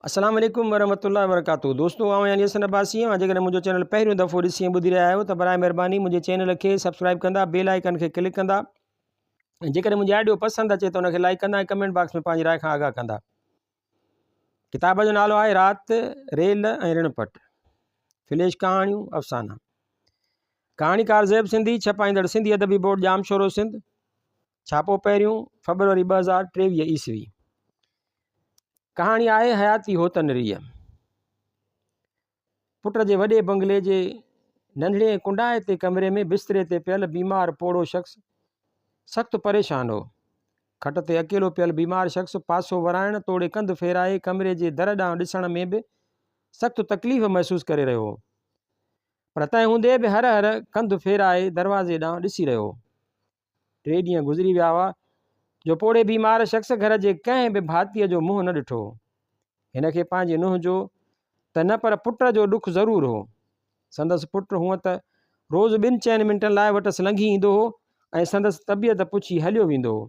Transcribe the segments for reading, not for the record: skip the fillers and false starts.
السلام عليڪم ورحمة الله وبرڪاته دوستو آئون يعني حسن عباسي آهيان جيڪڏهن منهنجو چينل پهريون دفعو ڏسي ۽ ٻڌي رهيا آهيو ته برائي مهرباني منهنجي چينل کي سبسڪرائب ڪندا بيل آئيڪن کي ڪلڪ ڪندا ۽ جيڪڏهن منهنجي آڊيو پسند اچي ته ان کي لائڪ ڪندا ۽ ڪمينٽ باڪس ۾ پنهنجي راء کان آگاهه ڪندا ڪتاب جو نالو آهي رات ريل ۽ رڻ پٽ فليش ڪهاڻيون افسانا ڪهاڻيڪار زيب سنڌي ڇپائيندڙ سنڌي ادبي بورڊ ڄامشورو سنڌ ڇاپو پهريون فبروري 2023 عيسوي ڪهاڻي آهي حياتي هوتن ريء. پٽ جي وڏي بنگلي جي ننڍڙي ۽ ڪنڊائتي ڪمري ۾ بستري تي پيل بيمار پوڙهو شخص سخت پريشان هو. کٽ تي اڪيلو پيل بيمار شخص پاسو ورائڻ توڙي ڪنڌ ڦيرائي ڪمري جي در ڏانهن ڏسڻ ۾ به سخت تڪليف محسوس ڪري رهيو هو. پر تنهن هوندي به هر هر ڪنڌ ڦيرائي دروازي ڏانهن ڏسي رهيو هو. ٽي ڏينهن گذري ويا هئا جو پوڙهي بيمار شخص گهر جي ڪنهن به ڀاتيء جو منهن نه ڏٺو هو. هن کي پنهنجي نونهن جو ته نه پر پٽ جو ڏک ضرور هو. سندس پٽ هونء ته روز ٻن چئن منٽن لاء وٽس لنگهي ايندو هو ۽ سندس طبيعت پڇي هليو ويندو هو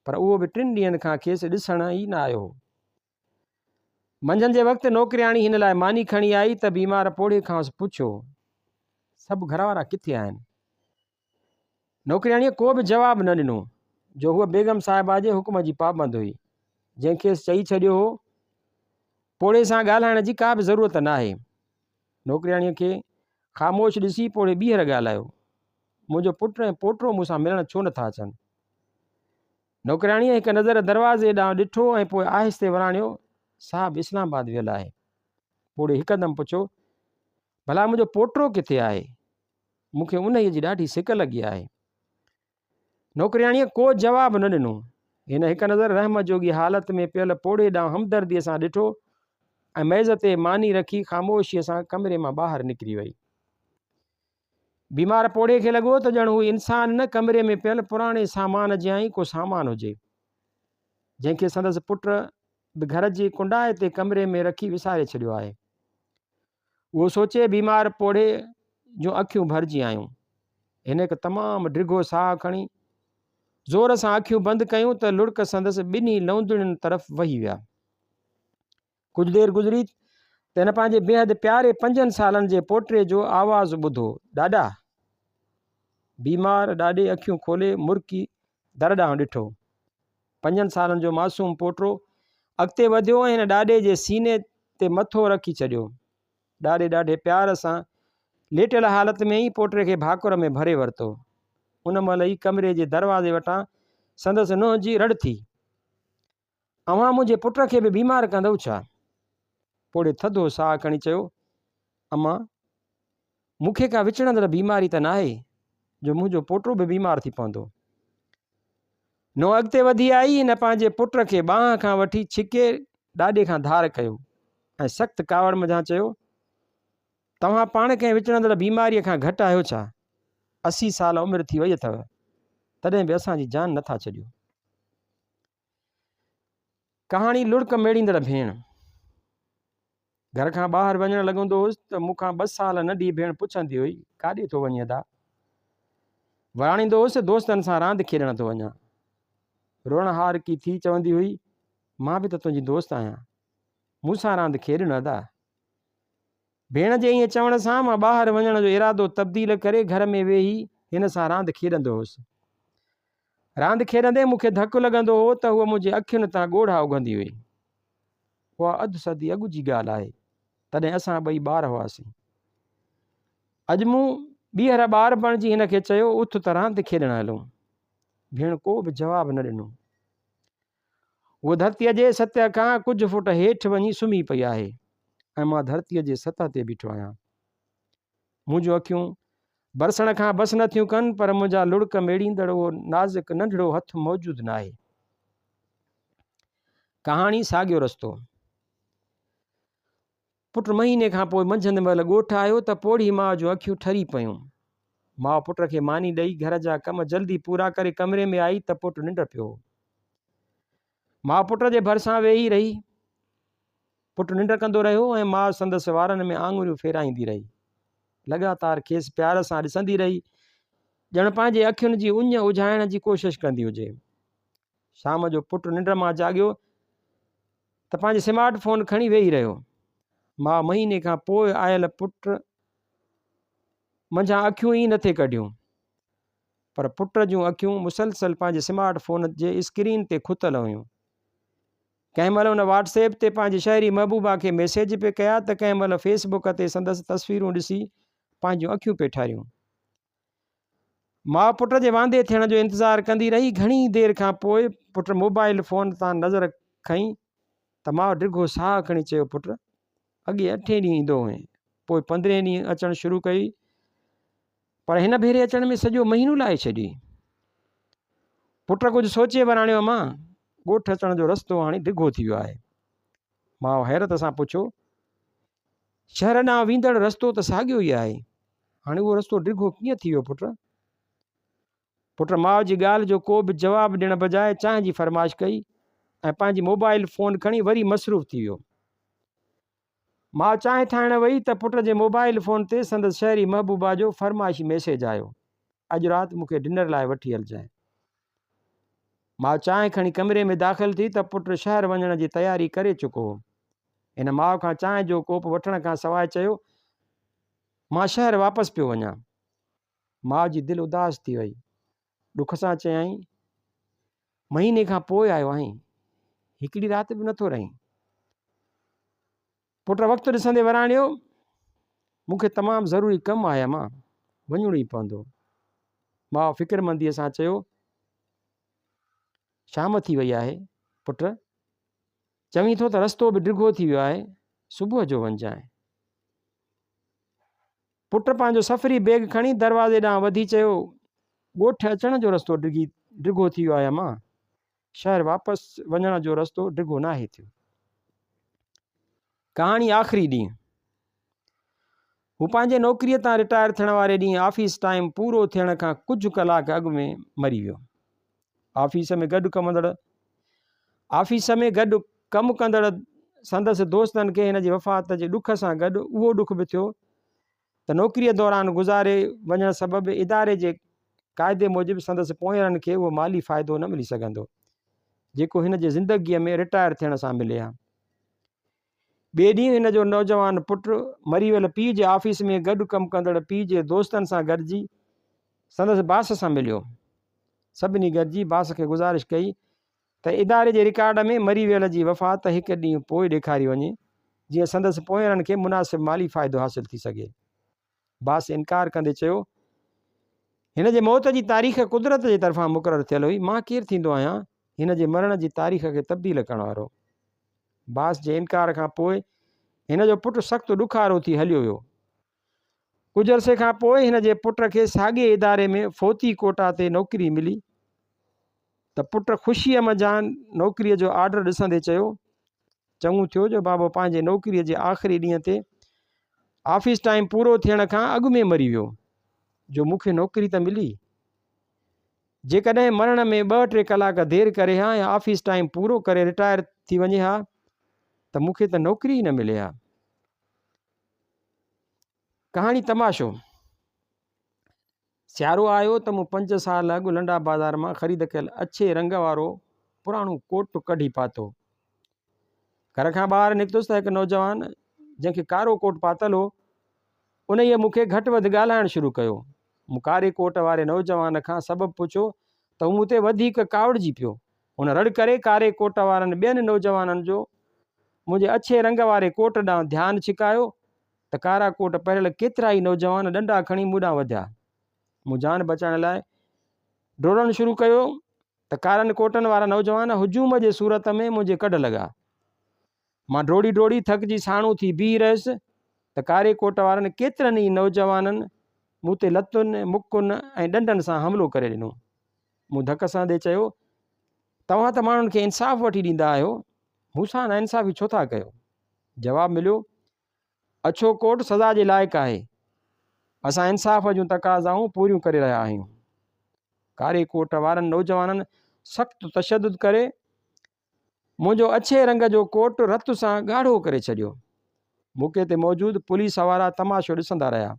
پر اهو به ٽن ڏينهن کان کيس ڏسڻ ئي نه آيو هو. منجهند جي وقت نوڪرياڻي هن لاء ماني کڻي آئي ته بيمار پوڙهي کانئس پڇيو، سڀ گهر وارا ڪٿي آهن؟ نوڪرياڻيء ڪو به جواب نه ڏنو، جو هوء بيگم صاحبه جي حڪم جي پابند هئي، جنهن کيس چئي ڇڏيو هو، پوڙهي سان ڳالهائڻ جي ڪا به ضرورت ناهي. نوڪرياڻيء کي خاموش ڏسي پوڙهي ٻيهر ڳالهايو، منهنجو پٽ ۽ پوٽو مون سان ملڻ ڇو نٿا اچن؟ نوڪرياڻيء هڪ نظر دروازي ڏانهن ڏٺو ۽ پوء آهستي وراڻيو، صاحب اسلام آباد ويل آهي. پوڙهي هڪدم پڇيو، ڀلا منهنجو پوٽو ڪٿي آهي؟ مون کي انهيء جي ڏاڍي سڪ لڳي آهي. نوڪرياڻيء ڪو جواب نه ڏنو. هن هڪ نظر رحم جوڳي حالت ۾ پيل پوڙهي ڏانهن همدرديء سان ڏٺو ۽ ميز تي ماني رکي خاموشيء سان ڪمري مان ٻاهر نڪري وئي. بيمار پوڙهي کي لڳو ته ڄڻ هو انسان نه ڪمري ۾ پيل پراڻي سامان جيان ئي ڪو سامان هجي، جنهن کي سندس پٽ به گهر جي ڪنڊائتي ڪمري ۾ رکي وساري ڇڏيو آهي. اهو سوچي بيمار پوڙهي جون اکيون ڀرجي آيون. هن هڪ تمام ڊگهو ساهه کڻي زور سان اکيون بند ڪيون ته لڙڪ سندس ٻنهي لوندڙين طرف وهي ويا. ڪجهه دير گذري ته هن پنهنجي بيحد پياري پنجن سالن جي پوٽي جو آواز ٻڌو، ڏاڏا! بيمار ڏاڏي اکيون کولي مرڪي در ڏانهن ڏٺو. پنجن سالن جو معصوم پوٽو اڳتي وڌيو ۽ هن ڏاڏي جي سيني تي مٿو رکي ڇڏيو. ڏاڏي ڏاڍي پيار سان ليٽيل حالت ۾ ئي پوٽي کي ڀاڪر ۾ ڀري ورتو. ان مهل ئي ڪمري جي دروازي وٽان سندس نونهن جي رڙ ٿي. اوهان منهنجي پٽ کي به بيمار ڪندؤ ڇا؟ پوڙهي ٿڌو ساهه کڻي چيو، امان! مون کي ڪا وچڙندڙ بيماري ته ناهي جو منهنجو پوٽو به بيمار ٿي پوندو. نونهن اڳتي وڌي آئي، هن پنهنجي پٽ کي ٻانهن کان وٺي ڇڪي ڏاڏي کان ڌار ڪيو ۽ سخت ڪاوڙ منجهان چيو، توهان پاڻ ڪنهن وچڙندڙ بيماريء کان گهٽ آهيو ڇا؟ 80 سال عمر ٿي وئي اٿئو، تڏهن به اسان جي جان نٿا ڇڏيو. ڪهاڻي لڙڪ ميڙيندڙ ڀيڻ. گهر کان ٻاهر وڃڻ لڳندو هوس ته مون کان ٻه سال ننڍي ڀيڻ پڇندي هئي، ڪاڏي ٿو وڃين ادا؟ وراڻيندو هوس، دوستن سان راند کيڏڻ ٿو وڃان. روئڻهارڪي ٿي چوندي هئي، مان به ته تنهنجي دوست آهيان، مون سان راند کيڏ نه ادا. ڀيڻ جي ائين چوڻ سان مان ٻاهر وڃڻ جو ارادو تبديل ڪري گهر ۾ ويهي هن سان راند کيڏندو هوس. راند کيڏندي مون کي ڌڪ لڳندو هو ته هوء منهنجي اکين تان ڳوڙها اگهندي هئي. اها اڌ صدي اڳ جي ڳالهه آهي، تڏهن اسان ٻئي ٻار هئاسين. اڄ مون ٻيهر ٻار بڻجي هن کي چيو، اٿ ته راند کيڏڻ هلون. ڀيڻ ڪو به جواب نه ڏنو. هوء ڌرتيء جي سطح کان ڪجهه فوٽ هيٺ وڃي سمهي پئي آهي ۽ مان ڌرتيء جي سطح تي بيٺو آهيان. منهنجون اکيون برسڻ کان بس نه ٿيون ڪن، پر منهنجا لڙڪ ميڙيندڙ اهو نازڪ ننڍڙو هٿ موجود ناهي. ڪهاڻي ساڳيو رستو. پٽ مهيني کان پوء منجهند مهل ڳوٺ آيو ته پوڙهي ماء جون اکيون ٺري پيون. ماء پٽ کي ماني ڏئي گهر جا ڪم جلدي پورا ڪري ڪمري ۾ آئي ته پٽ ننڊ پيو هو. ماء پٽ جي ڀرسان ويهي رهي. پٽ ننڊ ڪندو رهيو ۽ ماء سندس وارن ۾ آڱريون ڦيرائيندي رهي. لڳاتار کيس پيار سان ڏسندي رهي، ڄڻ پنهنجي اکين جي اڃ اجهائڻ جي ڪوشش ڪندي هجي. شام جو پٽ ننڊ مان جاڳيو. ته پنهنجي سمارٽ فون کڻي ويهي رهيو. ماء مهيني کان پوء آيل پٽ منجهان اکيون ئي نٿي ڪڍيون. پر پٽ جون اکيون مسلسل پنهنجي سمارٽ فون جي اسڪرين تي کتل هيون. ڪنهن مهل هن واٽس ايپ تي پنهنجي شهري محبوبا کي ميسيج پئي ڪيا ته ڪنهن مهل فيس بڪ تي سندس تصويرون ڏسي پنهنجون اکيون پئي ٺاريون. ماء پٽ جي واندي ٿيڻ جو انتظار ڪندي رهي. گهڻي دير کان پوء پٽ موبائل فون تان نظر کنئي ته ماء ڊگهو ساهه کڻي چيو پٽ! اڳي اٺين ڏينهن ايندو هئين، پوء پندرهين ڏينهن اچڻ شروع ڪيئي، پر هن ڀيري اچڻ ۾ سڄو مهينو لائي ڇڏيئي. پٽ ڪجهه سوچي وراڻيو امان، ڳوٺ اچڻ جو رستو هاڻي ڊگهو ٿي ويو آهي. ماء حيرت سان پڇيو، شهر ڏانهن ويندڙ رستو ته ساڳيو ئي آهي، هاڻي اهو رستو ڊگهو ڪيئن ٿي ويو پٽ؟ پٽ ماء جي ڳالهه جو ڪو به جواب ڏيڻ بجاء چانهه جي فرمائش ڪئي ۽ پنهنجي موبائل فون کڻي وري مصروف ٿي ويو. ماء چانهه ٺاهڻ وئي ته پٽ جي موبائل فون تي سندس شهري محبوبا جو فرمائشي ميسيج آيو، اڄ رات مون کي ڊنر لاء وٺي هلجانء. ماء چانهه کڻي ڪمري ۾ داخل ٿي ته پٽ شهر وڃڻ جي تياري ڪري چڪو هو. هن ماء کان چانهه جو ڪوپ وٺڻ کان سواء چيو، مان شهر واپس پيو وڃان. ماء جي دل اداس ٿي وئي. ڏک سان چيائين، مهيني کان پوء آيو آهين، هڪڙي رات به نٿو رهين. پٽ وقت ڏسندي وراڻيو، مون کي تمام ضروري ڪم آهي امان، وڃڻو ئي پوندو. ماء فڪرمنديء سان چيو، شام ٿي وئي آهي پٽ، چوين ٿو ته رستو به ڊگهو ٿي ويو آهي، صبح جو وڃجانء. پٽ پنهنجو سفري بيگ کڻي دروازي ڏانهن وڌي چيو، ڳوٺ اچڻ جو رستو ڊگهي ڊگهو ٿي ويو آهي امان، شهر واپس وڃڻ جو رستو ڊگهو ناهي ٿيو. ڪهاڻي آخري ڏينهن. هو پنهنجي نوڪريء تان رٽائر ٿيڻ واري ڏينهن آفيس ٽائيم پورو ٿيڻ کان ڪجهه ڪلاڪ اڳ ۾ مري ويو. آفيس ۾ گڏ ڪمندڙ آفيس ۾ گڏ ڪم ڪندڙ سندس دوستن کي هن جي وفات جي ڏک سان گڏ اهو ڏک به ٿيو ته نوڪريء دوران گذاري وڃڻ سبب اداري جي قاعدي موجب سندس پوئينرن کي اهو مالي فائدو نه ملي سگهندو جيڪو هن جي زندگيء ۾ رٽائر ٿيڻ سان ملي ها. ٻئي ڏينهن هن جو نوجوان پٽ مري ويل پيء جي آفيس ۾ گڏ ڪم ڪندڙ پيء جي دوستن سان گڏجي سندس باس سان مليو. سڀني گڏجي باس کي گذارش ڪئي ته اداري جي رڪارڊ ۾ مري ويل جي وفات هڪ ڏينهن پوء ڏيکاري وڃي جيئن سندس پوئينرن کي مناسب مالي فائدو حاصل ٿي سگهي. باس انڪار ڪندي چيو، هن جي موت جي تاريخ قدرت جي طرفان مقرر ٿيل هئي، مان ڪير ٿيندو آهيان هن جي مرڻ جي تاريخ کي تبديل ڪرڻ وارو. باس جي انڪار کان پوء هن جو پٽ سخت ڏکارو ٿي هليو ويو. ڪجهه عرصي کان پوء هن جي پٽ کي ساڳئي اداري ۾ فوتي ڪوٽا تي نوڪري ملي ته پٽ خوشيء منجهان نوڪريء جو آرڊر ڏسندي چيو، چڱو ٿيو جو بابو پنهنجي نوڪريء جي آخري ڏينهن تي آفيس ٽائيم پورو ٿيڻ کان اڳ ۾ مري ويو جو مون کي نوڪري ته ملي. جيڪڏهن مرڻ ۾ ٻه ٽي ڪلاڪ دير ڪري ها ۽ آفيس ٽائيم پورو ڪري رٽائر ٿي وڃي ها ته مون کي ته نوڪري ئي نه ملي ها. ڪهاڻي تماشو. سيارو آيو ته مون پنج سال اڳ لنڊا بازار مان خريد ڪيل اڇي رنگ وارو پراڻو ڪوٽ ڪڍي پاتو. گهر کان ٻاهر نڪتس ته هڪ نوجوان جنهن کي ڪارو ڪوٽ پاتل هو، انهيء مون کي گهٽ وڌ ڳالهائڻ شروع ڪيو. مون ڪاري ڪوٽ واري نوجوان کان سبب پڇيو ته هو مون تي وڌيڪ ڪاوڙجي پيو. هن رڙ ڪري ڪاري ڪوٽ وارن ٻين نوجوانن جو منهنجي اڇي رنگ واري ڪوٽ ڏانهن ڌيان ڇڪايو ته ڪارا ڪوٽ پهريل ڪيترائي نوجوان ڏنڊا کڻي مون ڏانهن وڌيا. مون جان بچائڻ لاء ڊوڙڻ شروع ڪيو ته ڪارن ڪوٽن وارا نوجوان هجوم جي صورت ۾ منهنجي ڪڍ لڳا. مان ڊوڙي ڊوڙي ٿڪجي ساڻو ٿي بيهي رهيس ته ڪاري ڪوٽ وارن ڪيترن ئي نوجوانن مون تي لتن، مڪن ۽ ڏنڊن سان حملو ڪري ڏنو. مون ڌڪ سهندي چيو، توهان ته ماڻهن کي انصاف وٺي ڏيندا آهيو، مون سان ناانصافي ڇو ٿا ڪيو؟ جواب مليو، اڇو ڪوٽ سزا جي لائق آهي. اسان انصاف جون تقاضائون پوريون ڪري رهيا آهيون. ڪاري ڪوٽ وارن نوجوانن سخت تشدد ڪري منهنجو اڇي رنگ جو ڪوٽ رت سان ڳاڙهو ڪري ڇڏيو. موقعي تي موجود پوليس وارا تماشو ڏسندا رهيا.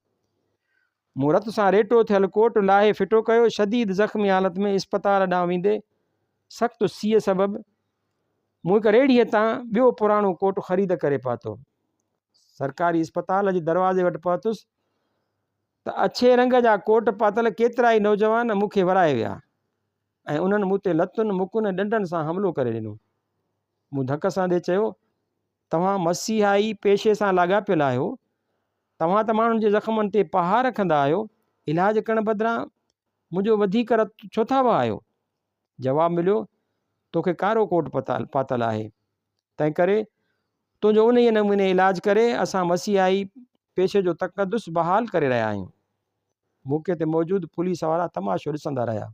مون رت سان ريٽو ٿيل ڪوٽ لاهي ڦٽو ڪيو. شديد زخمي حالت ۾ اسپتال ڏانهن ويندي سخت سيء سبب مون هڪ ريڙهيء تان ٻيو پراڻو ڪوٽ خريد ڪري پاتو. سرڪاري اسپتال جي دروازي وٽ پهتس ته اڇي رنگ جا ڪوٽ پاتل ڪيترائي نوجوان مون کي ورائي ويا ۽ انهن مون تي لتن، مڪن ۽ ڏنڊن سان حملو ڪري ڏنو. مون ڌڪ سهندي چيو، توهان مسيحائي پيشي سان لاڳاپيل آهيو. توهان ته ماڻهن جي زخمن تي پها رکندا آهيو. علاج ڪرڻ بدران منهنجو وڌيڪ رت ڇو ٿا وهايو؟ جواب مليو، توکي ڪارو ڪوٽ پاتل آهي، تنهنڪري تنهنجو انهيء نموني علاج ڪري اسان مسيحائي پيشي جو تقدس بحال ڪري رهيا آهيون. موقعي تي موجود پوليس وارا تماشو ڏسندا رهيا.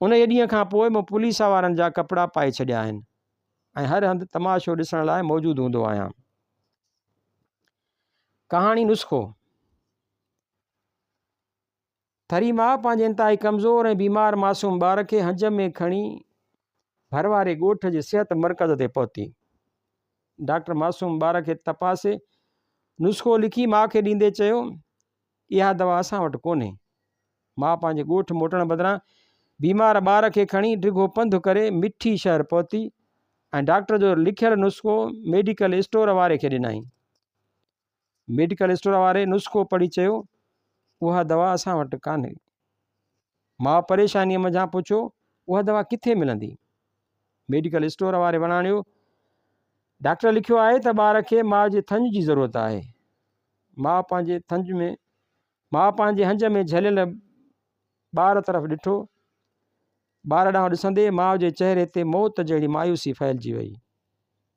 انهيء ڏينهن کان پوء مون پوليس وارن جا ڪپڙا پائي ڇڏيا آهن ۽ هر هنڌ تماشو ڏسڻ لاء موجود هوندو آهيان. ڪهاڻي نسخو. ٿري ماء پنهنجي انتهائي ڪمزور ۽ بيمار معصوم ٻار کي هنج ۾ کڻي ڀر واري ڳوٺ جي صحت مرڪز تي پهتي. ڊاڪٽر معصوم ٻار کي تپاسي نسخو لکي ماء کي ڏيندي چيو، اها دوا اسان وٽ ڪونهي. ماء پنهنجي ڳوٺ موٽڻ بدران بيمار ٻار کي کڻي ڊگهو پنڌ ڪري مٺي شهر پهتي ۽ ڊاڪٽر جو لکيل نسخو ميڊيڪل اسٽور واري کي ڏنائين. ميڊيڪل اسٽور واري نسخو پڙهي چيو، اها دوا اسان وٽ ڪانهي. ماء پريشانيء منجهان پڇيو، اها دوا ڪٿي ملندي؟ ميڊيڪل اسٽور واري وراڻيو، ڊاڪٽر لکيو آهي ته ٻار کي ماء جي ٿڃ جي ضرورت آهي. ماء پنهنجي ٿڃ ۾ ماء پنهنجي هنج ۾ جهليل ٻار طرف ڏٺو. ٻار ڏانهن ڏسندي ماء جي چهري تي موت جهڙي مايوسي ڦهلجي وئي،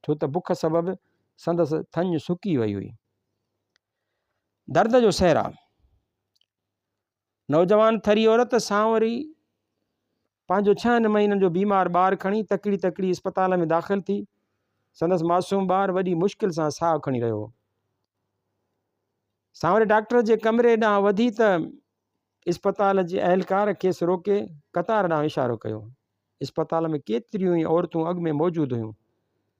ڇو ته بک سبب سندس ٿڃ سڪي وئي هئي. درد جو صحرا. نوجوان ٿري عورت سانوري پنهنجو ڇهن مهينن جو بيمار ٻار کڻي تڪڙي تڪڙي اسپتال ۾ داخل ٿي. سندس معصوم ٻار وڏي مشڪل سان ساهه کڻي رهيو هو. سانوري ڊاڪٽر جي ڪمري ڏانهن وڌي ته اسپتال جي اهلڪار کيس روڪي قطار ڏانهن اشارو ڪيو. اسپتال ۾ ڪيتريون ئي عورتون اڳ ۾ موجود هيون،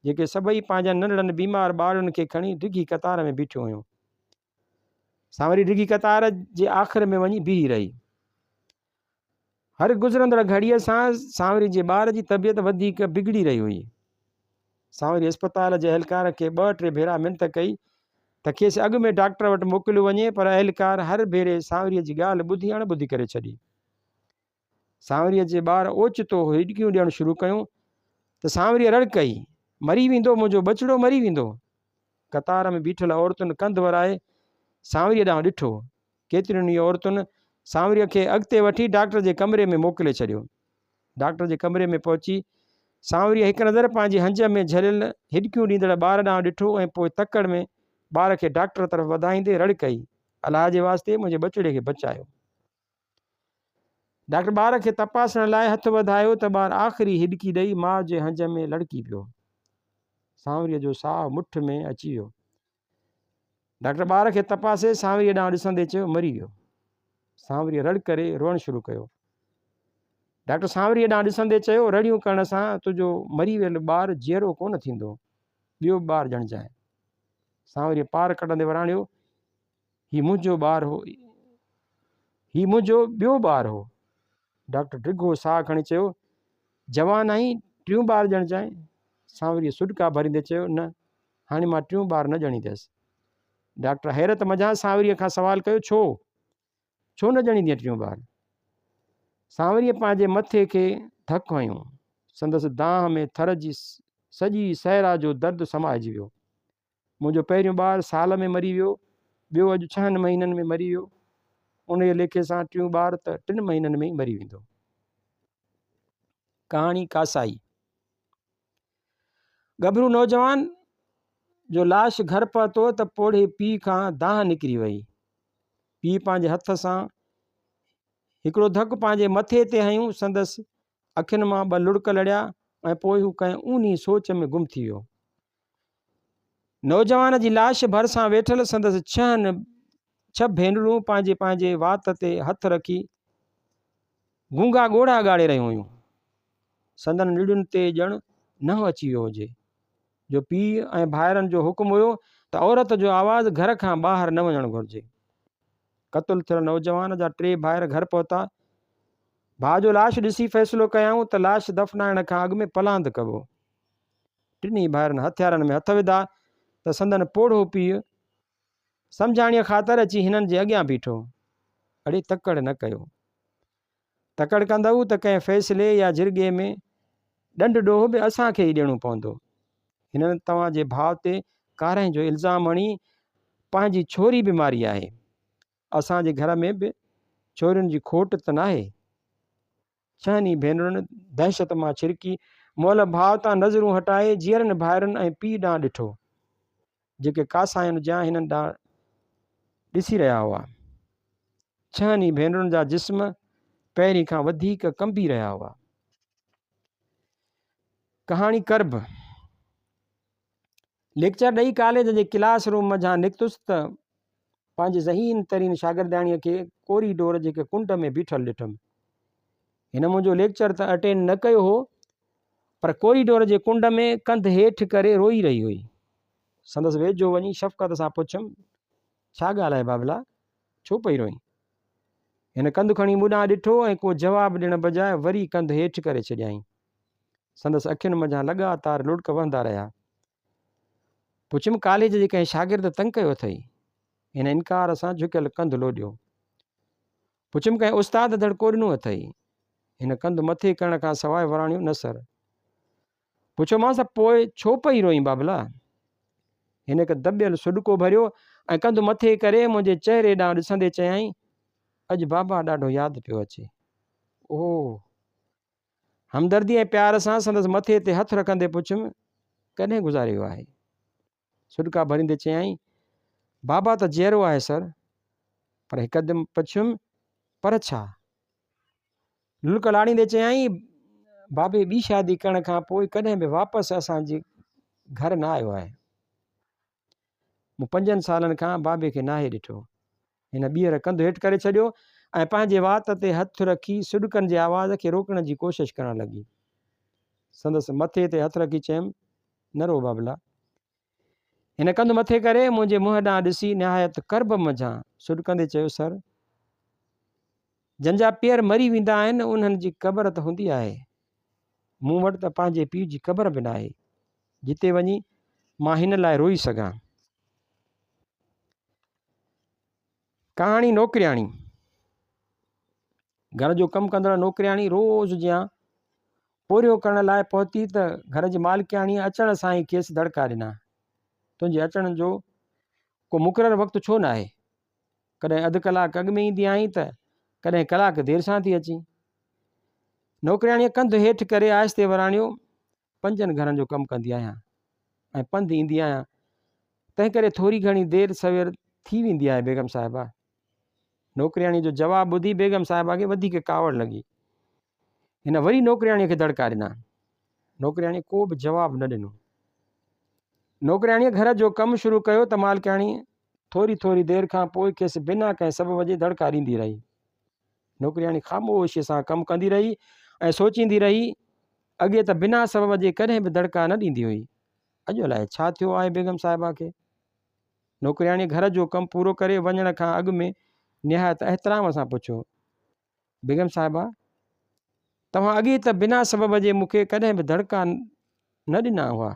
جيڪي سڀئي پنهنجن ننڍڙن بيمار ٻارڙن کي کڻي ڊگهي قطار ۾ بيٺيون هيون. سانوري ڊگهي قطار جي آخر ۾ وڃي بيهي رهي. هر گذرندڙ گهڙيء سان سانوري جي ٻار جي طبيعت وڌيڪ بگڙي رهي هئي. سانوري اسپتال جي اهلڪار کي ٻه ٽي ڀيرا منٿ ڪئي ته کيس اڳ ۾ ڊاڪٽر وٽ موڪليو وڃي پر اهلڪار هر ڀيري سانوريء جي ڳالهه ٻڌي اڻ ٻڌي ڪري ڇڏي. سانوريء جي ٻار اوچتو هڏڪيون ڏيڻ شروع ڪيون ته سانوريء رڙ ڪئي، مري ويندو منهنجو ٻچڙو مري ويندو. قطار ۾ بيٺل عورتن ڪنڌ ورائي سانوريء ڏانهن ڏٺو. ڪيترين ئي عورتن سانوريء کي اڳتي وٺي ڊاڪٽر جي ڪمري ۾ موڪلي ڇڏيو. ڊاڪٽر جي ڪمري ۾ پهچي سانوريء هڪ نظر پنهنجي هنج ۾ جهليل هڏڪيون ڏيندڙ ٻار ڏانهن ڏٺو ۽ پوء تڪڙ ۾ ٻار کي ڊاڪٽر طرف وڌائيندي رڙ ڪئي، الله جي واسطي منهنجي ٻچڙي کي بچايو. ڊاڪٽر ٻار کي تپاسڻ لاء هٿ وڌايو ته ٻار آخري هڏڪي ڏئي ماء جي هنج ۾ لڙڪي پيو. سانوريء جو ساهه مٺ ۾ اچي ويو. ڊاڪٽر ٻار کي تپاسي سانوريء ڏانهن ڏسندي چيو، مري ويو. سانوريء رڙ ڪري روئڻ شروع ڪيو. ڊاڪٽر سانوريء ڏانهن ڏسندي چيو، رڙيون ڪرڻ سان تنهنجو مري ويل ٻار جيئرو ڪونه ٿيندو، ٻيو به ٻار ڄڻجانء. سانوريء پار ڪڍندي وراڻيو، هي منهنجو ٻار هو، هي منهنجو ٻيو ٻار هو. ڊاڪٽر ڊگهو ساهه کڻي چيو، جوان آهين، ٽيون ٻار ڄڻجانء. سانوريء سڏڪا ڀريندي چيو، نه، هاڻي مان ٽيون ٻار نه ڄڻينديس. ڊاڪٽر حيرت منجهان سانوريء کان سوال ڪيو، ڇو؟ ڇو نه ڄڻيندينء ٽيون ٻار؟ سانوريء پنهنجي مٿي کي ڌڪ هنيو. سندس دانهن ۾ ٿر جي سڄي صحرا جو درد سمائجي ويو. منهنجو پهريون ٻار سال ۾ مري ويو، ٻيو اڄ ڇهن مهينن ۾ مري ويو. انهيء ليکي سان ٽيون ٻار ته ٽن مهينن ۾ ئي مري ويندو. ڪهاڻي ڪاسائي. ڳڀرو نوجوان جو لاش گهر پهتو ته پوڙهي پيء کان دانهن نڪري وئي. پيء پنهنجي هٿ سان هڪڙو ڌڪ پنهنجي مٿي تي هنيو، سندس اکين مان ٻه لڙڪ لڙيا ۽ پوء هو ڪنهن اونهي سوچ ۾ گم ٿي ويو. نوجوان جي لاش ڀرسان ويٺل سندس ڇهن ڇهه ڀينرون پنهنجي پنهنجي وات تي هٿ رکي گونگا ڳوڙها ڳاڙي رهيون هيون. سندن نڙين تي ڄڻ ننهن اچي ويو هجي، جو پيء ۽ ڀائرن جو حڪم هيو ته عورت جو آواز گهر کان ٻاهر نه وڃڻ گهرجي. قتل ٿيل نوجوان جا ٽي ڀائر گهر پهتا. ڀاء جو لاش ڏسي فيصلو ڪيائون ته لاش دفنائڻ کان اڳ ۾ پلاند ڪبو. ٽنهي ڀائرن هٿيارن ۾ هٿ وڌا ته سندن پوڙهو پيء سمجهاڻيء خاطر اچي هنن جي اڳيان بيٺو. اڙي تڪڙ نه ڪيو. تڪڙ ڪندؤ ته ڪنهن فيصلي يا جرڳي ۾ ڏنڊ ڏوهه به اسان کي ئي ڏيڻو پوندو. هنن توهان جي ڀاء تي ڪارنهن جو الزام هڻي پنهنجي ڇوري به ماري آهي. اسان جي گهر ۾ به ڇورين جي کوٽ ته ناهي. ڇهن ئي ڀينرن دهشت مان ڇرڪي مئل ڀاء تان نظرون هٽائي جيئرن ڀائرن ۽ پيء ڏانهن ڏٺو، جيڪي ڪاساين جيان هنن ڏانهن ڏسي رهيا هئا. ڇهن ئي ڀينرن جا جسم پهرين کان وڌيڪ ڪنبي رهيا هئا. ڪهاڻي ڪرب ليڪچر ڏئي ڪاليج جي ڪلاس روم منجهان نڪتس ته پنهنجي ذهين ترين شاگردياڻيء کي ڪوريڊور جي هڪ ڪنڊ ۾ بيٺل ڏٺم. هن منهنجو ليڪچر ته اٽينڊ نه ڪيو هو، پر ڪوريڊور جي ڪنڊ ۾ ڪنڌ هيٺ ڪري روئي رهي هئي. سندس ويجهو وڃي شفقت سان پڇيم، ڇا ڳالهه آهي بابلا، ڇو پئي روئين؟ هن ڪنڌ کڻي مون ڏانهن ڏٺو ۽ ڪو جواب ڏيڻ بجاء وري ڪنڌ هيٺ ڪري ڇڏيائين. سندس اکين منجهان لڳاتار لڙڪ وهندا رهيا. پڇيم، ڪاليج جي ڪنهن شاگرد تنگ ڪيو اٿئي؟ هن انڪار سان جهڪيل ڪنڌ لوڏيو. پڇيم، ڪنهن استاد دڙڪو ڏنو اٿئي؟ هن ڪنڌ مٿي ڪرڻ کان سواء وراڻيو، نه سر. پڇيومانس ته پوء ڇو پئي روئين بابلا؟ هن هڪ دٻيل سڏڪو ڀريو ۽ ڪنڌ مٿي ڪري منهنجي چهري ڏانهن ڏسندي چيائين، اڄ بابا ڏاڍو ياد پيو اچي. اوهه! همدردي ۽ پيار سان سندس مٿي تي هٿ رکندي پڇيم، ڪڏهن گذاري ويو آهي؟ سڏڪا ڀريندي چيائين، بابا ته جيئرو آهي سر. پر هڪدم پڇيم، پر ڇا؟ لڙڪ لاڙيندي چيائين، بابي ٻي شادي ڪرڻ کان پوء ڪڏهن به واپس اسان جي گهر نه آيو آهي. مون پنجن سالن کان بابي کي ناهي ڏٺو. هن ٻيهر ڪنڌ هيٺ ڪري ڇڏيو ۽ پنهنجي وات تي هٿ رکي سڏڪن جي آواز کي روڪڻ جي ڪوشش ڪرڻ لڳي. سندس مٿي تي هٿ رکي چيم، نه رو بابلا. هن ڪنڌ مٿي ڪري منهنجي منهن ڏانهن ڏسي نهايت ڪرب منجهان سڏڪندي چيو، سر! جن جا پيئر مري ويندا آهن، انهن جي قبر ته هوندي آهي. مون وٽ ته پنهنجي پيء جي قبر به ناهي، جتي وڃي مان هن لاء روئي سگهان. ڪهاڻي نوڪرياڻي، گهر جو ڪم ڪندڙ نوڪرياڻي روز جيان پورهيو ڪرڻ لاء پهتي ته گهر جي مالڪياڻيء اچڻ سان ئي کيس دڙڪا ڏنا. تنهنجي اچڻ جو ڪو مقرر وقت ڇو ناهي؟ ڪڏهن اڌ ڪلاڪ اڳ ۾ ايندي آهين ته ڪڏهن ڪلاڪ دير سان ٿي اچين. نوڪرياڻيء ڪنڌ هيٺ ڪري آهستي وراڻيو، پنجن گهرن جو ڪم ڪندي آهيان ۽ پنڌ ايندي آهيان، تنهنڪري ٿوري گهڻي دير سوير ٿي ويندي آهي بيگم صاحبه. نوڪرياڻيء جو جواب ٻڌي بيگم صاحبه کي وڌيڪ ڪاوڙ لڳي. هن وري نوڪرياڻيء کي دڙڪا ڏنا. نوڪرياڻيء ڪو به جواب نه ڏنو. نوڪرياڻيء گهر جو ڪم شروع ڪيو ته مالڪياڻي ٿوري ٿوري دير کان پوء کيس بنا ڪنهن سبب جي دڙڪا ڏيندي رهي. نوڪرياڻي خاموشيء سان ڪم ڪندي رهي ۽ سوچيندي رهي، اڳي ته بنا سبب جي ڪڏهن به دڙڪا نه ڏيندي هئي، اڄ الائي ڇا ٿيو آهي بيگم صاحبه کي؟ نوڪرياڻيء گهر جو ڪم پورو ڪري وڃڻ کان اڳ ۾ نهايت احترام سان پڇيو، بيگم صاحبه! توهان اڳي ته بنا سبب جي مون کي ڪڏهن به دڙڪا نه ڏنا هئا،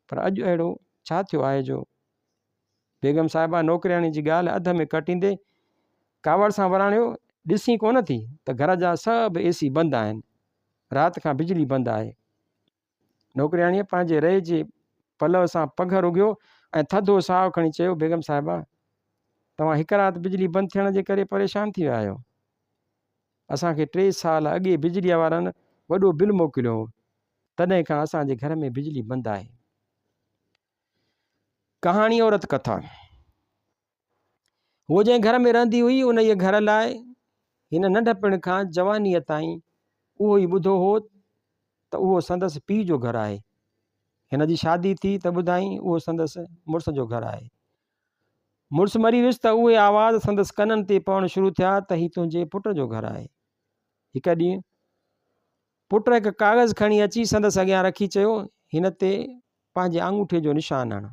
پر اڄ اهڙو ڇا ٿيو آهي جو. بيگم صاحبه نوڪرياڻي جي ڳالهه اڌ ۾ ڪٽيندي ڪاوڙ سان وراڻيو، ڏسين ڪونه ٿي ته گهر جا سڀ اي سي بند آهن، رات کان بجلي بند آهي. نوڪرياڻيء پنهنجي رئي جي پلؤ سان پگهر اگهيو ۽ ٿڌو ساهه کڻي چيو، بيگم صاحبه! توهان هڪ رات بجلي بند ٿيڻ جي ڪري پريشان ٿي ويا آهيو. اسان کي ٽي سال اڳي بجليء وارن وڏو بل موڪليو هو، تڏهن کان اسان جي گهر ۾ بجلي بند آهي. ڪهاڻي عورت ڪٿا. هوء جنهن گهر ۾ رهندي هئي، انهيء گهر لاء هن ننڍپڻ کان جوانيء تائين اهو ئي ٻڌو هو ته اهو سندس پيء جو گهر آهي. هن جي شادي ٿي ته ٻڌائين اهو سندس مڙس جو گهر آهي. مڙس مري ويس ته اهي آواز سندس ڪنن تي پوڻ شروع ٿيا ته هي تنهنجي پٽ جو گهر آهي. هڪ ڏينهن پٽ هڪ ڪاغذ کڻي اچي سندس اڳيان رکي چيو، هن تي پنهنجي آڱوٺي جو نشان هڻ.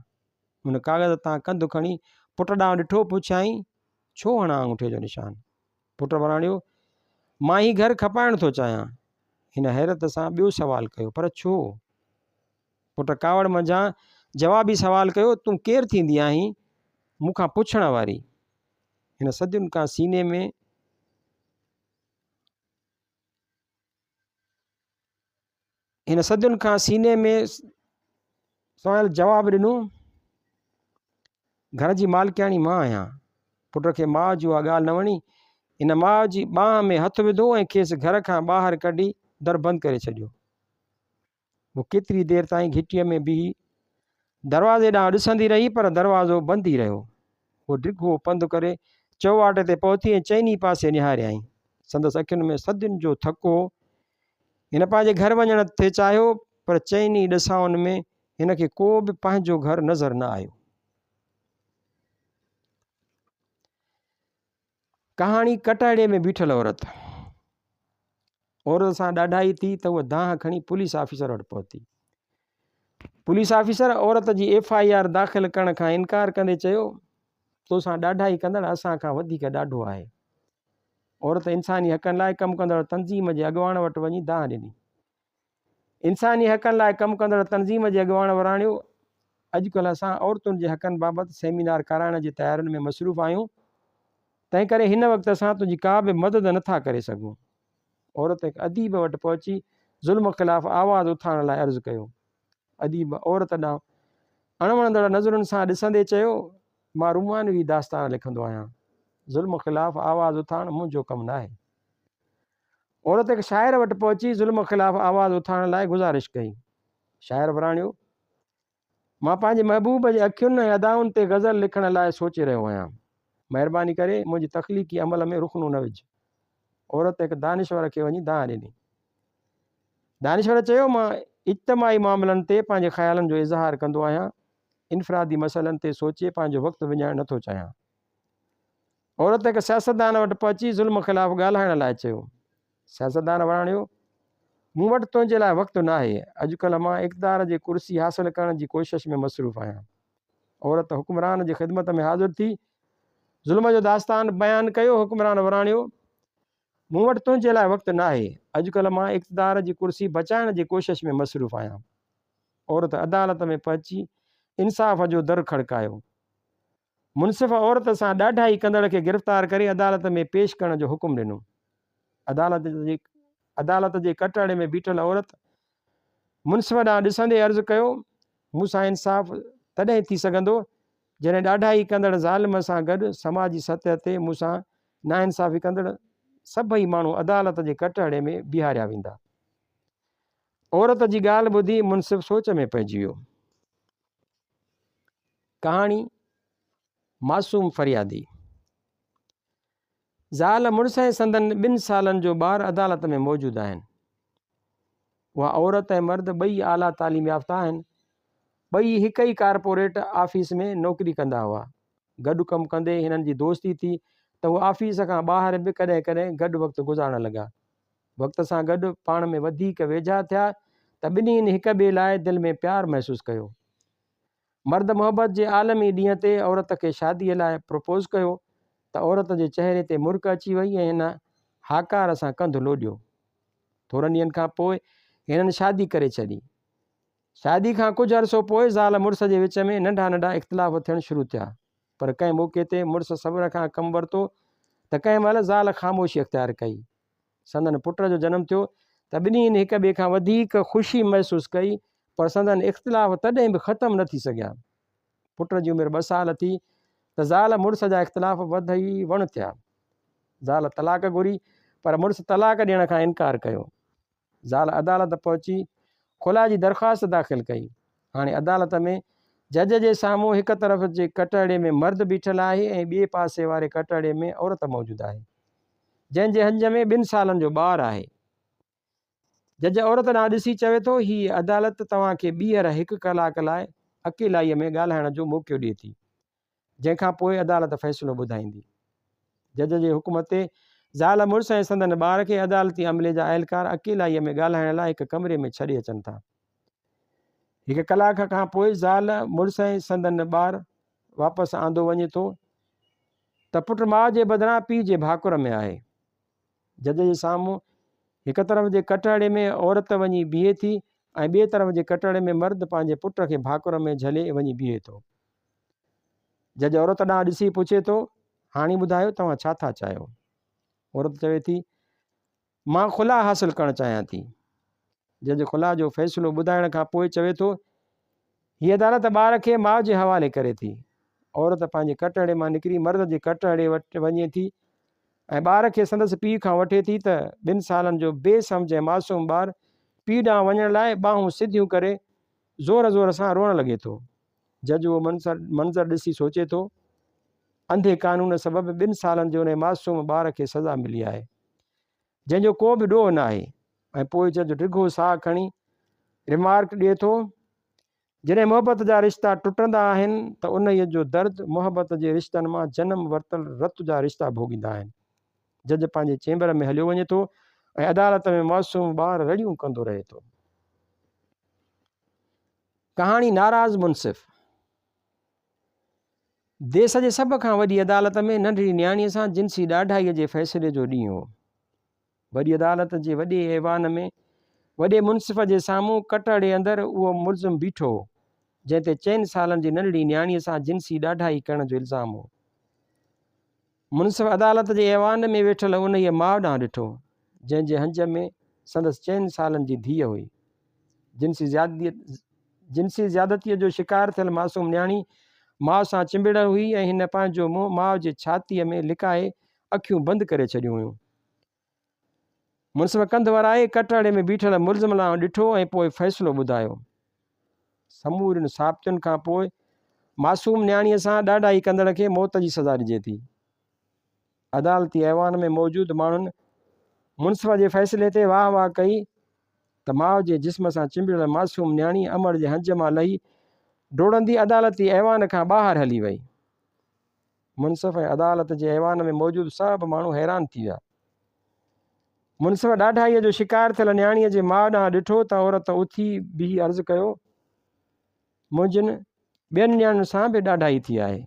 هن ڪاغذ تان ڪنڌ کڻي پٽ ڏانهن ڏٺو، پڇيائين، ڇو هڻان آڱوٺي جو نشان؟ پٽ وراڻيو، مان هي گهر کپائڻ ٿو چاهيان. هن حيرت سان ٻيو سوال ڪيو، پر ڇو؟ پٽ ڪاوڙ منجهان جوابي سوال ڪيو، تون ڪير ٿيندي آهين مون کان پڇڻ واري؟ هن صدين کان سيني ۾. هن صدين کان سيني ۾ سويل جواب ڏنو، گهر جي مالڪياڻي مان آهيان. پٽ کي ماء جي اها ڳالهه نه وڻي. هن ماء جي ٻانهن ۾ هٿ وڌو ۽ کيس گهر کان ٻاهر ڪڍي در بند ڪري ڇڏيو. هوء ڪيتري دير تائين گهٽيء ۾ بيهي دروازي ڏانهن ڏسندي رهي پر دروازو بند ئي رهيو. هوء ڊگهو پنڌ ڪري چؤواٽي تي پهتي ۽ چئني پاسي نهاريائين. سندس اکين ۾ صدين جو ٿڪ هو. هن پنهنجي گهر وڃڻ ٿي چاهيو پر چئني ڏسائن ۾ هن کي ڪو به پنهنجو گهر نظر نه آيو. ڪهاڻي ڪٽهڙي ۾ بيٺل عورت. عورت سان ڏاڍائي ٿي ته هوء دانهن کڻي پوليس آفيسر وٽ پهتي. پوليس آفيسر عورت جي ايف I R داخل ڪرڻ کان انڪار ڪندي چيو، توسان ڏاڍائي ڪندڙ اسان کان وڌيڪ ڏاڍو آهي. عورت انساني حقن لاء ڪم ڪندڙ تنظيم جي اڳواڻ وٽ وڃي دانهن ڏني. انساني حقن لاء ڪم ڪندڙ تنظيم جي اڳواڻ وراڻيو، اڄڪلهه اسان عورتن جي حقن بابت سيمينار ڪرائڻ جي تيارين ۾ مصروف آهيون، تنهنڪري هن وقت اسان تنهنجي ڪا به مدد نه ٿا ڪري سگهون. عورت هڪ اديب وٽ پهچي ظلم خلاف آواز اٿارڻ لاء عرض ڪيو. اديب عورت ڏانهن اڻوڻندڙ نظرن سان ڏسندي چيو، مان رومانوي داستان لکندو آهيان، ظلم خلاف آواز اٿارڻ منهنجو ڪم ناهي. عورت هڪ شاعر وٽ پهچي ظلم خلاف آواز اٿارڻ لاء گذارش ڪئي. شاعر وراڻيو، مان پنهنجي محبوب جي اکين ۽ ادائن تي غزل لکڻ لاء سوچي رهيو آهيان. مهرباني ڪري منهنجي تخليقي عمل ۾ رخنو نه وجهه. عورت هڪ دانشور کي وڃي دانهن ڏني. دانشور چيو، مان اجتماعي معاملن تي پنهنجي خيالن جو اظهار ڪندو آهيان، انفرادي مسئلن تي سوچي پنهنجو وقت وڃائڻ نٿو چاهيان. عورت هڪ سياستدان وٽ پهچي ظلم خلاف ڳالهائڻ لاء چيو. سياستدان وراڻيو، مون وٽ تنهنجي لاء وقت ناهي، اڄڪلهه مان اقتدار جي ڪرسي حاصل ڪرڻ جي ڪوشش ۾ مصروف آهيان. عورت حڪمران جي خدمت ۾ حاضر ٿي ظلم جو داستان بيان ڪيو، حڪمران وراڻيو، مون وٽ تنهنجي لاء وقت ناهي، اڄڪلهه مان اقتدار جي ڪرسي بچائڻ جي ڪوشش ۾ مصروف آهيان. عورت عدالت ۾ پهچي انصاف جو در کڙڪايو. منصف عورت سان ڏاڍائي ڪندڙ کي گرفتار ڪري عدالت ۾ پيش ڪرڻ جو حڪم ڏنو. عدالت جي عدالت جي ڪٽهڙي ۾ بيٺل عورت منصف ڏانهن ڏسندي عرض ڪيو، مون سان انصاف تڏهن ٿي سگهندو جڏهن ڏاڍائي ڪندڙ ظالم سان گڏ سماجي سطح تي مون سان ناانصافي ڪندڙ سڀئي ماڻهو عدالت جي ڪٽهڙي ۾ بيهاريا ويندا. عورت جي ڳالهه ٻڌي منصف سوچ ۾ پئجي ويو. ڪهاڻي، معصوم فريادي. زال مڙس ۽ سندن ٻن سالن جو ٻار عدالت ۾ موجود آهن. اها عورت ۽ مرد ٻئي اعليٰ تعليم يافته آهن. ٻئي هڪ ئي ڪارپوريٽ آفيس ۾ نوڪري ڪندا هئا. گڏ ڪم ڪندي هنن جي دوستي ٿي ته هو آفيس کان ٻاهر به ڪڏهن ڪڏهن گڏ وقت گذارڻ لڳا. وقت سان گڏ پاڻ ۾ وڌيڪ ويجها ٿيا ته ٻنهين هڪ ٻئي لاء دل ۾ پيار محسوس ڪيو. مرد محبت جي عالمي ڏينهن تي عورت کي شاديء لاء پروپوز ڪيو ته عورت جي چهري تي مرڪ اچي وئي ۽ هن هاڪار سان ڪنڌ لوڏيو. ٿورن ڏينهن کان پوء هنن شادي ڪري ڇڏي. شادي کان ڪجهه عرصو پوء زال مڙس جي وچ ۾ ننڍا ننڍا اختلاف ٿيڻ شروع ٿيا پر ڪنهن موقعي تي مڙس صبر کان ڪم ورتو ته ڪنهن مهل زال خاموشي اختيار ڪئي. سندن پٽ جو جنم ٿيو ته ٻنهين هڪ ٻئي کان وڌيڪ خوشي محسوس ڪئي پر سندن اختلاف تڏهن به ختم نه ٿي سگهيا. پٽ جي عمر ٻه سال ٿي ته زال مڙس جا اختلاف وڌي وڻ ٿيا. زال طلاق گهري پر مڙس طلاق ڏيڻ کان انڪار ڪيو. زال عدالت پهچي خلع جي درخواست داخل ڪئي. هاڻي عدالت ۾ جج جي سامهون هڪ طرف جي ڪٽهڙي ۾ مرد بيٺل آهي ۽ ٻئي پاسي واري ڪٽهڙي ۾ عورت موجود آهي. جنهن جي هنج ۾ ٻن سالن جو ٻار آهي. جج عورت ڏانهن ڏسي چوي ٿو، هيء عدالت توهان کي ٻيهر هڪ ڪلاڪ لاء اڪيلائيء ۾ ڳالهائڻ جو موقعو ڏئي ٿي، جنهن کان پوء عدالت فيصلو ٻڌائيندي. جج جي حڪم تي زال مڙس ۽ سندن ٻار کي عدالتي عملي جا اهلڪار اڪيلائيء ۾ ڳالهائڻ لاء هڪ ڪمري ۾ ڇڏي اچن ٿا. هڪ ڪلاڪ کان پوء زال، مڙس ۽ سندن ٻار واپس آندو وڃي ٿو ته پٽ ماء جي بدران پيء جي ڀاڪر ۾ آهي. جج جي سامهون هڪ طرف جي ڪٽهڙي ۾ عورت وڃي بيهي ٿي ۽ ٻئي طرف جي ڪٽهڙي ۾ مرد پنهنجي پٽ کي ڀاڪر ۾ جهلي وڃي بيهي ٿو. جج عورت ڏانهن ڏسي پڇي ٿو، هاڻي ٻڌايو توهان ڇا ٿا چاهيو؟ عورت چوي ٿي، مان خلع حاصل ڪرڻ چاهيان ٿي. جج خلع جو فيصلو ٻڌائڻ کان پوء چوي ٿو، هي عدالت ٻار کي ماء جي حوالي ڪري ٿي. عورت پنهنجي ڪٽهڙي مان نڪري مرد جي ڪٽهڙي وٽ وڃي ٿي ۽ ٻار کي سندس پيء کان وٺي ٿي ته ٻن سالن جو بي سمجهه ۽ معصوم ٻار پيء ڏانهن وڃڻ لاء ٻانهون سڌيون ڪري زور زور سان روئڻ لڳي ٿو. جج اهو منظر ڏسي سوچي ٿو، انڌي قانون سبب ٻن سالن جي انهي معصوم ٻار کي سزا ملي آهي، جنهن جو ڪو به ڏوهه ناهي ۽ پوء جج ڊگهو ساهه کڻي رمارڪ ڏئي ٿو، جڏهن محبت جا رشتا ٽٽندا آهن ته انهيء جو درد محبت جي رشتن مان جنم ورتل رت جا رشتا ڀوڳيندا آهن. جج پنهنجي چيمبر ۾ هليو وڃي ٿو ۽ عدالت ۾ معصوم ٻار رڙيون ڪندو رهي ٿو. ڪهاڻي ناراض منصف ديس جي سڀ کان وڏي عدالت ۾ ننڍڙي نياڻيء سان جنسي ڏاڍائيء جي فيصلي جو ڏينهن هو. وڏي عدالت جي وڏي ايوان ۾ وڏي منصف جي سامهون ڪٽهڙي اندر اهو ملزم بيٺو هو، جنهن تي چئن سالن جي ننڍڙي نياڻيء سان جنسي ڏاڍائي ڪرڻ جو الزام هو. منصف عدالت جي ايوان ۾ ويٺل انهيء ماء ڏانهن ڏٺو، جنهن جي هنج ۾ سندس چئن سالن جي ڌيء هئي. جنسي جنسي زيادتيء جو شڪار ٿيل معصوم نياڻي ماء سان چنبڙيل هئي ۽ هن پنهنجو منهن ماء جي ڇاتيء ۾ لڪائي اکيون بند ڪري ڇڏيون هيون. منصف ڪنڌ ورائي ڪٽهڙي ۾ بيٺل ملزم ڏانهن ڏٺو ۽ پوء فيصلو ٻڌايو. سمورين ثابتين کان پوء معصوم نياڻيء سان ڏاڍائي ڪندڙ کي موت جي سزا ڏجي ٿي. عدالتي ايوان ۾ موجود ماڻهن منصف جي فيصلي تي واهه واهه ڪئي ته ماء جي جسم سان چنبڙيل معصوم نياڻي امڙ جي هنج مان لهي ڊوڙندي عدالتي ايوان کان ٻاهر هلي وئي. منصف ۽ عدالت جي ايوان ۾ موجود سڀ ماڻهو حيران ٿي ويا. منصف ڏاڍائيء جو شڪار ٿيل نياڻيء جي ماء ڏانهن ڏٺو ته عورت اٿي بيهي عرض ڪيو، منهنجين ٻين نياڻين سان به ڏاڍائي ٿي آهي.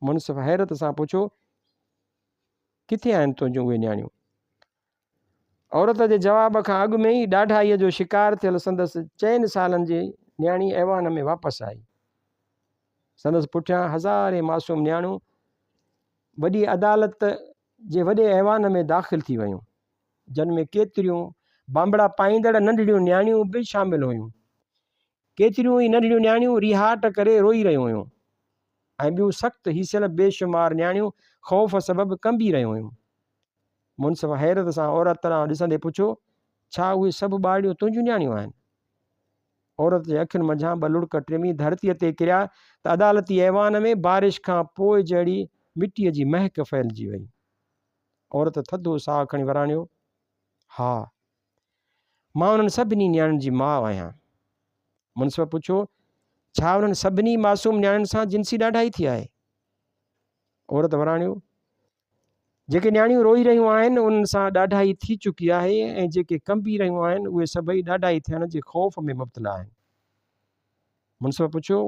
منصف حيرت سان پڇيو، ڪٿي آهن تنهنجون اهي نياڻيون؟ عورت جي جواب کان اڳ ۾ ئي ڏاڍائيء جو شڪار ٿيل سندس چئن سالن جي نياڻي ايوان ۾ واپس آئي. سندس پٺيان هزارين معصوم نياڻيون وڏي عدالت جي وڏي ايوان ۾ داخل ٿي ويون، جن ۾ ڪيتريون بانبڙا پائيندڙ ننڍڙيون نياڻيون به شامل هيون. ڪيتريون ئي ننڍڙيون نياڻيون ريهاٽ ڪري روئي رهيون هيون ۽ ٻيون سخت هيسيل بيشمار نياڻيون خوف سبب ڪنبي رهيون هيون. منصف حيرت سان عورت ڏانهن ڏسندي پڇيو، ڇا اهي سڀ ٻارڙيون تنهنجون نياڻيون آهن؟ عورت جي اکين منجهان ٻه لڙڪ ٽمي ڌرتيء تي ڪريا ته عدالتي ايوان ۾ بارش کان پوء جهڙي مٽيء جي مهڪ ڦهلجي وئي. عورت ٿڌو ساهه کڻي وراڻيو، ها، مان انهن سڀني نياڻين جي ماء آهيان. منصف پڇيو، ڇا انهن سڀني معصوم نياڻين سان جنسي ڏاڍائي ٿي آهي؟ عورت وراڻيو، جيڪي نياڻيون روئي رهيون آهن، انهن سان ڏاڍائي ٿي چڪي آهي ۽ جيڪي ڪنبي رهيون آهن، اهي سڀئي ڏاڍائي ٿيڻ جي خوف ۾ مبتلا آهن. منصف پڇيو،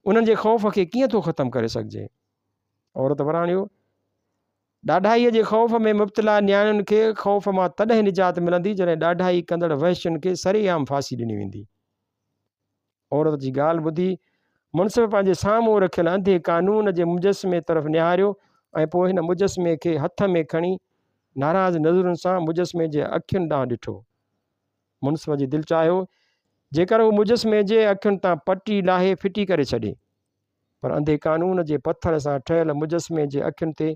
انهن جي خوف کي ڪيئن ٿو ختم ڪري سگهجي؟ عورت وراڻيو، ڏاڍائيء جي خوف ۾ مبتلا نياڻين کي خوف مان تڏهن نجات ملندي، جڏهن ڏاڍائي ڪندڙ وحشين کي سرعام ڦاسي ڏني ويندي. عورت جي ڳالهه ٻڌي منصف پنهنجي سامهون رکيل انڌي قانون جي مجسمي طرف نهاريو ۽ پوء هن مجسمي کي هٿ ۾ کڻي ناراض نظرن سان مجسمي جي اکين ڏانهن ڏٺو. منصف جي دل چاهيو جيڪر هو مجسمي جي اکين تان پٽي لاهي ڦٽي ڪري ڇڏي پر انڌي قانون جي پٿر سان ٺهيل مجسمي جي اکين تي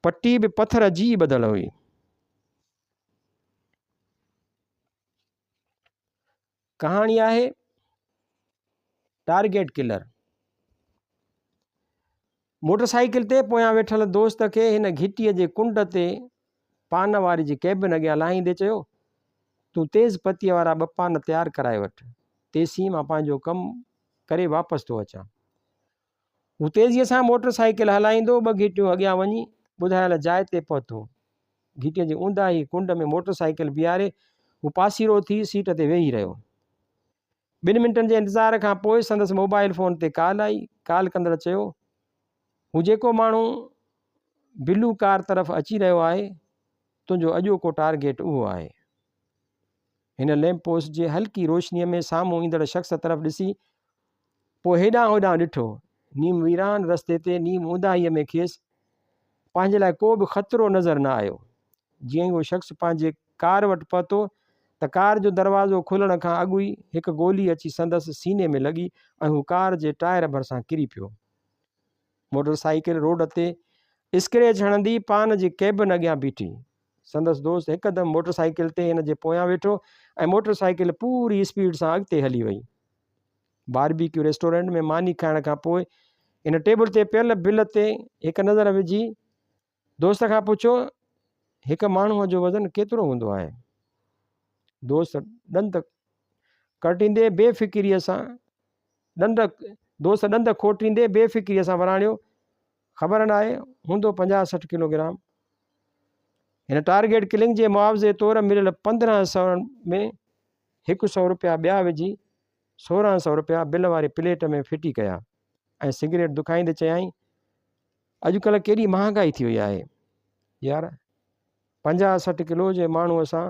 پٽي به پٿر جي ئي ٻڌل هئي. ڪهاڻي آهي ٽارگيٽ ڪلر. موٽر سائيڪل تي پويان ويٺل دوست کي هن گهٽيء جي ڪنڊ تي پان واري جي ڪيبن اڳيان لاهيندي چيو، تون تيز پتيء وارا ٻه پان تيار ڪرائي وٺ، تيسين مان پنهنجو ڪم ڪري واپس ٿو اچان. هو تيزيء سان موٽر سائيڪل هلائيندو ٻه گهٽيون اڳيان وڃي ٻڌايل جاء تي پهتو. گهٽيء جي اونداهي ڪنڊ ۾ موٽر سائيڪل بيهاري هو پاسيرو ٿي سيٽ تي ويهي رهيو. ٻن منٽن جي انتظار کان پوء سندس موبائل فون تي ڪال آئي. ڪال ڪندڙ چيو، هو جيڪو ماڻهو بلو ڪار طرف اچي رهيو آهي، تنهنجو اڄوڪو ٽارگيٽ اهو آهي. هن ليمپ پوسٽ جي هلڪي روشنيء ۾ سامهون ايندڙ شخص طرف ڏسي پوء هيڏانهن هوڏانهن ڏٺو. نيم ويران رستي تي نيم اونداهيء ۾ کيس پنهنجي لاء ڪو به خطرو نظر نه آيو. جيئن ئي اهو شخص پنهنجي ڪار وٽ پهتو ته ڪار جو دروازو کلڻ کان اڳ ئي هڪ گولي اچي سندس سيني ۾ لڳي ۽ هو ڪار جي ٽائر ڀرسان ڪري پيو. موٽر سائيڪل روڊ تي اسڪريچ هڻندي پان جي ڪيبن اڳيان بيٺي. سندس دوست هڪدم موٽر سائيڪل تي هن جي پويان ويٺو ۽ موٽر سائيڪل پوري اسپيڊ سان اڳتي هلي وئي. باربيڪيو ريسٽورنٽ ۾ ماني کائڻ کان پوء هن ٽيبل تي پيل بل تي هڪ نظر وجهي دوست کان پڇيو، هڪ ماڻهوء جو وزن ڪيترو هوندو آهي؟ دوست ڏند ڪرٽيندي بي فڪريء سان ڏند دوست ڏند کوٽيندي بي فڪريء سان وراڻيو، خبر ناهي، هوندو 50 60 ڪلو گرام. هن ٽارگيٽ ڪلنگ جي معاوضي طور مليل 15 سئو ۾ هڪ سئو روپيا ٻيا وجهي 16 سئو روپيا بل واري پليٽ ۾ ڦٽي ڪيا ۽ سگريٽ دکائيندي چيائين، اڄڪلهه ڪيڏي مهانگائي ٿي وئي آهي يار، 50 60 ڪلو جي ماڻهوء سان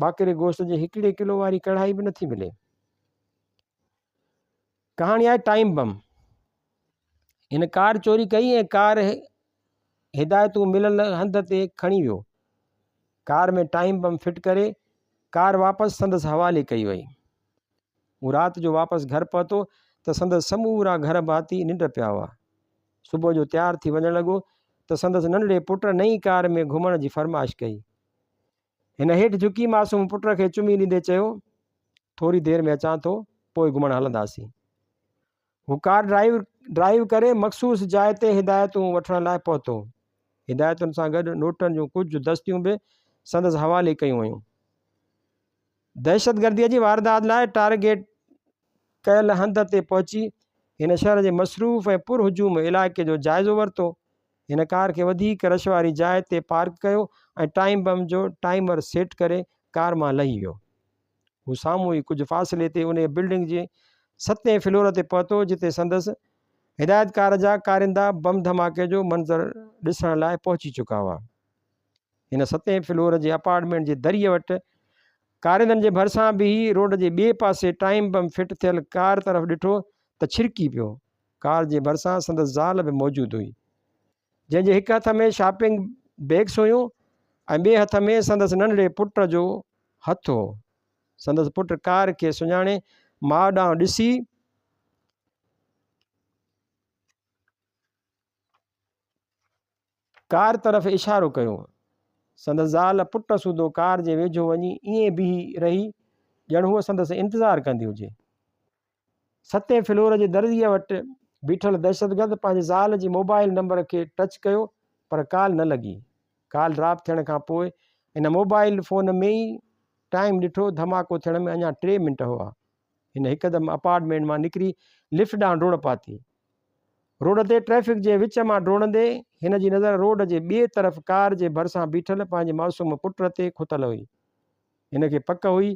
ٻاڪري گوشت جي هڪڙي ڪلو واري ڪڙهائي به نٿي ملي. ڪهاڻي آهي ٽائيم بم. هن ڪار چوري ڪئي ۽ ڪار هدايتون مليل هنڌ تي کڻي ويو. ڪار ۾ ٽائيم بم فٽ ڪري ڪار واپس سندس حوالي ڪئي وئي. هو رات جو واپس گهر پهتو ته سندس سمورا گهر ڀاتي ننڊ پيا هئا. صبح جو تيار ٿي وڃڻ لڳو ته سندس ننڍڙي پٽ نئين ڪار ۾ گهمڻ جي فرمائش ڪئي. هن هيٺ جهڪي معصوم پٽ کي چمي ڏيندي چيو، ٿوري دير ۾ اچان ٿو، پوء گهمڻ هلنداسين. هو ڪار ڊرائيو ڊرائيو ڪري مخصوص جاء تي هدايتون وٺڻ لاء پهتو. هدايتن سان گڏ نوٽن جون ڪجهه دستيون به سندس حوالي ڪيون ويون. دهشتگرديء جي واردات لاء ٽارگيٽ ڪيل هنڌ تي پهچي هن شهر جي مصروف ۽ پرهجوم علائقي جو جائزو ورتو. هن ڪار کي وڌيڪ رش واري جاء تي پارڪ ڪيو ۽ ٽائيم بم جو ٽائيمر سيٽ ڪري ڪار مان لهي ويو. هو سامهون ئي ڪجهه فاصلي تي انهيء بلڊنگ جي ستين فلور تي پهتو جتي سندس هدايتڪار جا ڪارندا بم ڌماڪي جو منظر ڏسڻ لاء پهچي چڪا هئا. هن ستين فلور جي اپارٽمينٽ جي دريء وٽ ڪارندن جي ڀرسان بيهي روڊ جي ٻئي پاسي ٽائيم بم فٽ ٿيل ڪار طرف ڏٺو ته ڇرڪي پيو. ڪار جي ڀرسان سندس زال به موجود هئي، جنهن جي هڪ هٿ ۾ شاپنگ بيگس هيون ۽ ٻئي هٿ ۾ سندس ننڍڙي پٽ جو هٿ هو. سندس پٽ ڪار کي سڃاڻي ماء ڏانهن ڏسي ڪار طرف اشارو ڪيو. سندس زال پٽ سوڌو ڪار جي ويجهو وڃي ائين بيهي رهي ڄڻ هوء سندس انتظار ڪندي هجي. ستين فلور جي دريء وٽ بيٺل دهشتگرد پنهنجي زال جي موبائل نمبر کي ٽچ ڪيو پر ڪال نه لڳي. ڪال ڊراپ ٿيڻ کان پوء هن موبائل فون ۾ ئي ٽائيم ڏٺو، ڌماڪو ٿيڻ ۾ اڃا ٽي منٽ هئا. هن هڪدم اپارٽمينٽ مان نڪري لفٽ ڏانهن ڊوڙ پاتي. روڊ تي ٽريفڪ جي وچ مان ڊوڙندي هن جي نظر روڊ جي ٻئي طرف ڪار جي ڀرسان بيٺل پنهنجي معصوم پٽ تي کتل هئي. هن کي پڪ هئي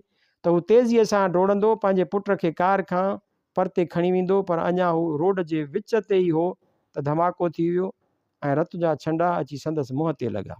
ته هو تيزيء سان ڊوڙندو پنهنجي پٽ کي ڪار کان پرتي کڻي ويندو پر اڃا هو روڊ جي وچ تي ئي هو ته ڌماڪو ٿي ويو ۽ رت جا ڇنڊا اچي سندس منهن تي لڳا.